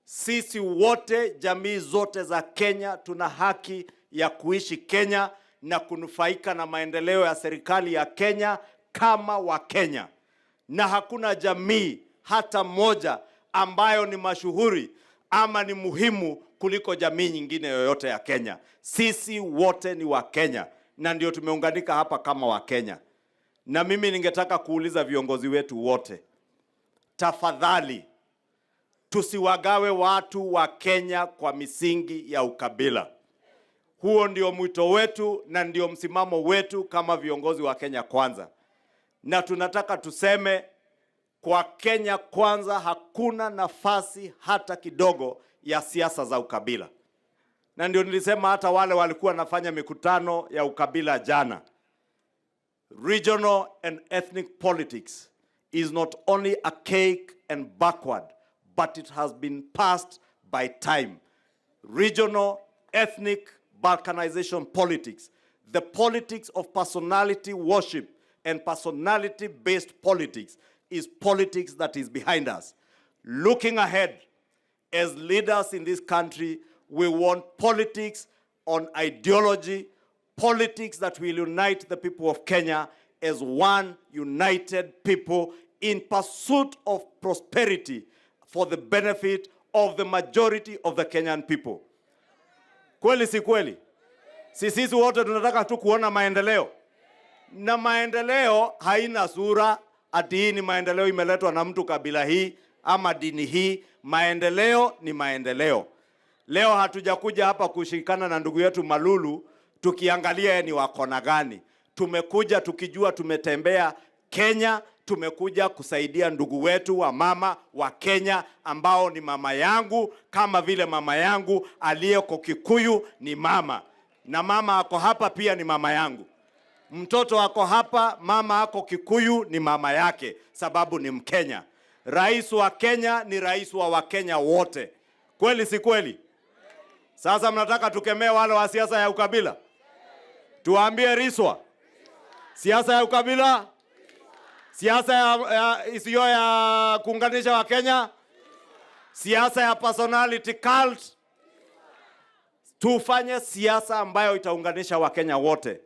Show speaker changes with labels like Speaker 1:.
Speaker 1: Sisi wote, jamii zote za Kenya, tuna haki ya kuishi Kenya na kunufaika na maendeleo ya serikali ya Kenya kama Wakenya, na hakuna jamii hata moja ambayo ni mashuhuri ama ni muhimu kuliko jamii nyingine yoyote ya Kenya. Sisi wote ni Wakenya na ndio tumeunganika hapa kama Wakenya. Na mimi ningetaka kuuliza viongozi wetu wote, tafadhali tusiwagawe watu wa Kenya kwa misingi ya ukabila. Huo ndio mwito wetu na ndio msimamo wetu kama viongozi wa Kenya Kwanza, na tunataka tuseme kwa Kenya Kwanza hakuna nafasi hata kidogo ya siasa za ukabila, na ndio nilisema hata wale walikuwa wanafanya mikutano ya ukabila jana. Regional and ethnic politics is not only archaic and backward, but it has been passed by time. Regional, ethnic balkanization politics, the politics of personality worship and personality based politics, is politics that is behind us. Looking ahead, as leaders in this country, we want politics on ideology, politics that will unite the people of Kenya as one united people in pursuit of prosperity for the benefit of the majority of the Kenyan people. Kweli si kweli? Si sisi wote tunataka tu kuona maendeleo, na maendeleo haina sura ati hii ni maendeleo imeletwa na mtu kabila hii ama dini hii. Maendeleo ni maendeleo. Leo hatujakuja hapa kushikana na ndugu yetu Malulu tukiangalia yeye ni wa kona gani. Tumekuja tukijua tumetembea Kenya, tumekuja kusaidia ndugu wetu wa mama wa Kenya ambao ni mama yangu, kama vile mama yangu aliyeko Kikuyu ni mama, na mama ako hapa pia ni mama yangu. Mtoto ako hapa, mama ako Kikuyu ni mama yake, sababu ni Mkenya. Rais wa Kenya ni rais wa Wakenya wote. Kweli si kweli? Sasa mnataka tukemee wale wa siasa ya ukabila? Tuwaambie riswa, siasa ya ukabila, siasa ya isiyo ya kuunganisha Wakenya, siasa ya personality cult. Tufanye siasa ambayo itaunganisha Wakenya wote.